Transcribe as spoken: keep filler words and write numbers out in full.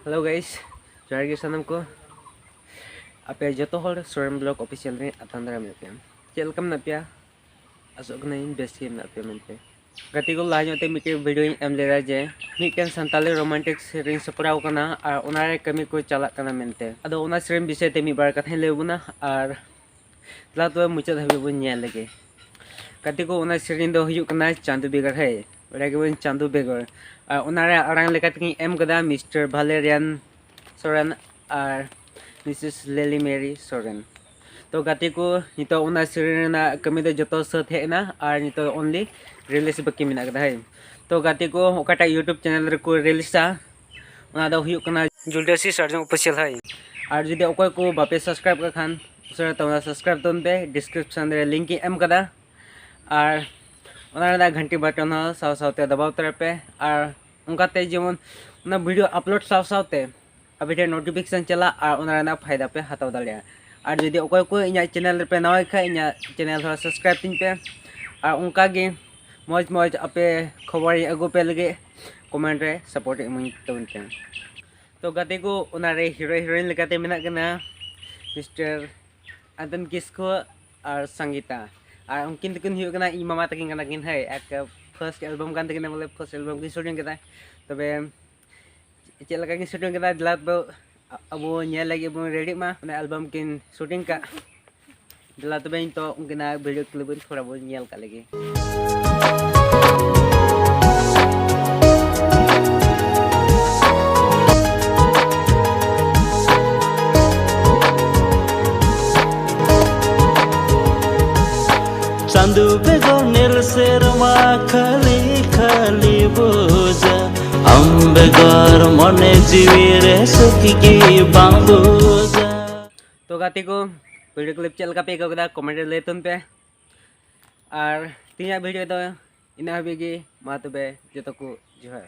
Hello guys, ᱡᱚᱦᱟᱨ ᱜᱮ ᱥᱟᱱᱟᱢ ᱠᱚ᱾ ᱟᱯᱮ ᱡᱚᱛᱚ ᱦᱚᱲ ᱥᱚᱨᱮᱱ ᱵᱞᱚᱜ ᱚᱯᱷᱤᱥᱤᱭᱟᱞ ᱨᱮ ᱟᱛᱟᱝ ᱫᱟᱨᱟᱢ ᱢᱮᱱᱟᱜ ᱯᱮᱭᱟ᱾ ᱪᱮᱫ ᱞᱮᱠᱟ ᱢᱮᱱᱟᱜ ᱯᱮᱭᱟ? ᱟᱥᱚᱜ ᱠᱟᱹᱱᱟᱹᱧ ᱵᱮᱥ ᱜᱮ ᱢᱮᱱᱟᱜ ᱯᱮᱭᱟ ᱢᱮᱱᱛᱮ᱾ ᱜᱟᱛᱮ ᱠᱚ, ᱞᱟᱦᱟ ᱧᱚᱜ ᱛᱮ ᱢᱤᱫᱴᱮᱱ ᱵᱷᱤᱰᱤᱭᱳᱧ ᱮᱢ ᱞᱮᱫᱟ ᱡᱮ ᱢᱤᱫᱴᱮᱱ ᱥᱟᱱᱛᱟᱞᱤ ᱨᱳᱢᱟᱱᱴᱤᱠ ᱥᱮᱨᱮᱧ ᱥᱟᱯᱲᱟᱣ ᱠᱟᱱᱟ ᱟᱨ ᱚᱱᱟᱨᱮ ᱠᱟᱹᱢᱤ ᱠᱚ ᱪᱟᱞᱟᱜ ᱠᱟᱱᱟ ᱢᱮᱱᱛᱮ᱾ ᱟᱫᱚ ᱚᱱᱟ ᱥᱮᱨᱮᱧ ᱵᱤᱥᱚᱭ ᱛᱮ ᱢᱤᱫ ᱵᱟᱨ ᱠᱟᱛᱷᱟᱧ ᱞᱟᱹᱭ ᱟᱵᱚᱱᱟ ᱟᱨ ᱫᱮᱞᱟ ᱛᱚᱵᱮ ᱢᱩᱪᱟᱹᱫ ᱫᱷᱟᱹᱵᱤᱡ ᱵᱚᱱ ᱧᱮᱞ ᱞᱮᱜᱮ᱾ ᱜᱟᱛᱮ ᱠᱚ, ᱚᱱᱟ ᱥᱮᱨᱮᱧ ᱫᱚ ᱦᱩᱭᱩᱜ ᱠᱟᱱᱟ ᱪᱟᱸᱫᱩ ᱵᱮᱜᱚᱨ᱾ ᱦᱮᱸ, ᱵᱟᱲᱟᱭ ᱜᱮᱵᱚᱱ ᱪᱟᱸᱫᱩ ᱵᱮᱜᱚᱨ᱾ ᱟᱨ ᱚᱱᱟ ᱨᱮ ᱟᱲᱟᱝ ᱞᱮᱠᱟ ᱛᱮᱜᱮᱧ ᱮᱢ ᱠᱟᱫᱟ ᱢᱤᱥᱴᱟᱨ ᱵᱷᱟᱞᱮᱨᱤᱭᱟᱱ ᱥᱚᱨᱮᱱ ᱟᱨ ᱢᱤᱥᱮᱥ ᱞᱮᱞᱤ ᱢᱮᱨᱤ ᱥᱚᱨᱮᱱ᱾ ᱛᱚ ᱜᱟᱛᱮ ᱠᱚ, ᱱᱤᱛᱚᱜ ᱚᱱᱟ ᱥᱮᱨᱮᱧ ᱨᱮᱱᱟᱜ ᱠᱟᱹᱢᱤ ᱫᱚ ᱡᱚᱛᱚ ᱥᱟᱹᱛ ᱦᱮᱡ ᱮᱱᱟ ᱟᱨ ᱱᱤᱛᱚᱜ only release ᱵᱟᱹᱠᱤ ᱢᱮᱱᱟᱜ ᱠᱟᱫᱟ᱾ ᱦᱳᱭ, ᱛᱚ ᱜᱟᱛᱮ ᱠᱚ, ᱚᱠᱟᱴᱟᱜ YouTube ᱪᱮᱱᱮᱞ ᱨᱮᱠᱚ ᱨᱤᱞᱤᱡᱟ, ᱚᱱᱟ ᱫᱚ ᱦᱩᱭᱩᱜ ᱠᱟᱱᱟ ᱡᱩᱞᱰᱟᱹᱥᱤ ᱥᱟᱨᱡᱚᱢ ᱚᱯᱷᱤᱥᱤᱭᱟᱞ᱾ ᱦᱳᱭ, ᱟᱨ ᱡᱩᱫᱤ ᱚᱠᱚᱭ ᱠᱚ ᱵᱟᱯᱮ ᱥᱟᱵᱥᱠᱨᱟᱭᱤᱵ ᱠᱟᱜ ᱠᱷᱟᱱ, ᱩᱥᱟᱹᱨᱟ ᱛᱮ ᱚᱱᱟ ᱥᱟᱵᱥᱠᱨᱟᱭᱤᱵ ᱛᱟᱵᱚᱱ ᱯᱮ, ᱰᱤᱥᱠᱨᱤᱯᱥᱚᱱ ᱨᱮ ᱞᱤᱝᱠ ᱤᱧ ᱮᱢ ᱠᱟᱫᱟ᱾ ᱟᱨ ᱚᱱᱟ ᱨᱮᱱᱟᱜ ᱜᱷᱟᱱᱴᱤ ᱵᱟᱴᱚᱱ ᱦᱚᱸ ᱥᱟᱶ ᱥᱟᱶᱛᱮ ᱫᱟᱵᱟᱣ ᱛᱚᱨᱟᱭ ᱯᱮ᱾ ᱟᱨ ᱚᱱᱠᱟᱛᱮ ᱡᱮᱢᱚᱱ ᱚᱱᱟ ᱵᱷᱤᱰᱤᱭᱳ ᱟᱯᱞᱳᱰ ᱥᱟᱶ ᱥᱟᱶᱛᱮ ᱟᱯᱮ ᱴᱷᱮᱱ ᱱᱳᱴᱤᱯᱷᱤᱠᱮᱥᱚᱱ ᱪᱟᱞᱟᱜ ᱟᱨ ᱚᱱᱟ ᱨᱮᱱᱟᱜ ᱯᱷᱟᱭᱫᱟ ᱯᱮ ᱦᱟᱛᱟᱣ ᱫᱟᱲᱮᱭᱟᱜᱼᱟ᱾ ᱟᱨ ᱡᱩᱫᱤ ᱚᱠᱚᱭ ᱠᱚ ᱤᱧᱟᱹᱜ ᱪᱮᱱᱮᱞ ᱨᱮᱯᱮ ᱱᱟᱣᱟ ᱠᱷᱟᱡ, ᱤᱧᱟᱹᱜ ᱪᱮᱱᱮᱞ ᱦᱚᱸ ᱥᱟᱵᱥᱠᱨᱟᱭᱤᱵ ᱛᱤᱧ ᱯᱮ᱾ ᱟᱨ ᱚᱱᱠᱟᱜᱮ ᱢᱚᱡᱽ ᱢᱚᱡᱽ ᱟᱯᱮ ᱠᱷᱚᱵᱚᱨᱤᱧ ᱟᱹᱜᱩ ᱯᱮ ᱞᱟᱹᱜᱤᱫ ᱠᱚᱢᱮᱱᱴ ᱨᱮ ᱥᱟᱯᱳᱨᱴ ᱮᱢᱟᱹᱧ ᱛᱟᱵᱚᱱ ᱯᱮ᱾ ᱛᱚ ᱜᱟᱛᱮ ᱠᱚ, ᱚᱱᱟᱨᱮ ᱦᱤᱨᱳ ᱦᱤᱨᱳᱭᱤᱱ ᱞᱮᱠᱟᱛᱮ ᱢᱮᱱᱟᱜ ᱠᱤᱱᱟ ᱢᱤᱥᱴᱟᱨ ᱟᱫᱚᱱ ᱠᱤᱥᱠᱩ ᱟᱨ ᱥᱚᱝᱜᱤᱛᱟ᱾ ᱟᱨ ᱩᱱᱠᱤᱱ ᱫᱚᱠᱤᱱ ᱦᱩᱭᱩᱜ ᱠᱟᱱᱟ ᱤᱧ ᱢᱟᱢᱟ ᱛᱟᱹᱠᱤᱱ ᱠᱟᱱᱟ ᱠᱤᱱ᱾ ᱦᱳᱭ, ᱮᱠ ᱯᱷᱟᱨᱥᱴ ᱮᱞᱵᱟᱢ ᱠᱟᱱ ᱛᱟᱹᱠᱤᱱᱟ, ᱵᱚᱞᱮ ᱯᱷᱟᱨᱥᱴ ᱮᱞᱵᱟᱢ ᱠᱤᱱ ᱥᱩᱴᱤᱝ ᱠᱮᱫᱟ᱾ ᱛᱚᱵᱮ ᱪᱮᱫ ᱞᱮᱠᱟ ᱠᱤᱱ ᱥᱩᱴᱤᱝ ᱠᱮᱫᱟ, ᱫᱮᱞᱟ ᱛᱚᱵᱮ ᱟᱵᱚ ᱧᱮᱞ ᱞᱟᱹᱜᱤᱫ ᱵᱚᱱ ᱨᱮᱰᱤᱜ ᱢᱟ, ᱚᱱᱟ ᱮᱞᱵᱟᱢ ᱠᱤᱱ ᱥᱩᱴᱤᱝ ᱠᱟᱜ᱾ ᱫᱮᱞᱟ ᱛᱚᱵᱮ ᱱᱤᱛᱚᱜ ᱩᱱᱠᱤᱱᱟᱜ ᱵᱷᱤᱰᱤᱭᱳ ᱠᱞᱤᱯ ᱵᱚᱱ ᱛᱷᱚᱲᱟ ᱵᱚᱱ ᱧᱮᱞ ᱠᱟᱜ ᱞᱮᱜᱮ᱾ ᱪᱟᱸᱫᱚ ᱵᱮᱜᱚᱨ ᱱᱤᱞ ᱥᱮᱨᱢᱟ ᱠᱷᱟᱹᱞᱤ ᱠᱷᱟᱹᱞᱤ ᱵᱩᱡᱟ, ᱟᱢ ᱵᱮᱜᱚᱨ ᱢᱚᱱᱮ ᱡᱤᱣᱤ ᱨᱮ ᱥᱩᱠ ᱜᱮ ᱵᱟᱝ ᱵᱩᱡᱟ᱾ ᱛᱚ ᱜᱟᱛᱮ ᱠᱚ, ᱵᱷᱤᱰᱤᱭᱳ ᱠᱞᱤᱯ ᱪᱮᱫ ᱞᱮᱠᱟ ᱯᱮ ᱟᱹᱭᱠᱟᱹᱣ ᱠᱮᱫᱟ, ᱠᱚᱢᱮᱱᱴ ᱨᱮ ᱞᱟᱹᱭ ᱛᱟᱵᱚᱱ ᱯᱮ᱾ ᱟᱨ ᱛᱮᱦᱮᱧᱟᱜ ᱵᱷᱤᱰᱤᱭᱳ ᱫᱚ ᱤᱱᱟᱹ ᱦᱟᱹᱵᱤᱡ ᱜᱮ᱾ ᱢᱟ ᱛᱚᱵᱮ ᱡᱚᱛᱚ ᱠᱚ ᱡᱚᱦᱟᱨ᱾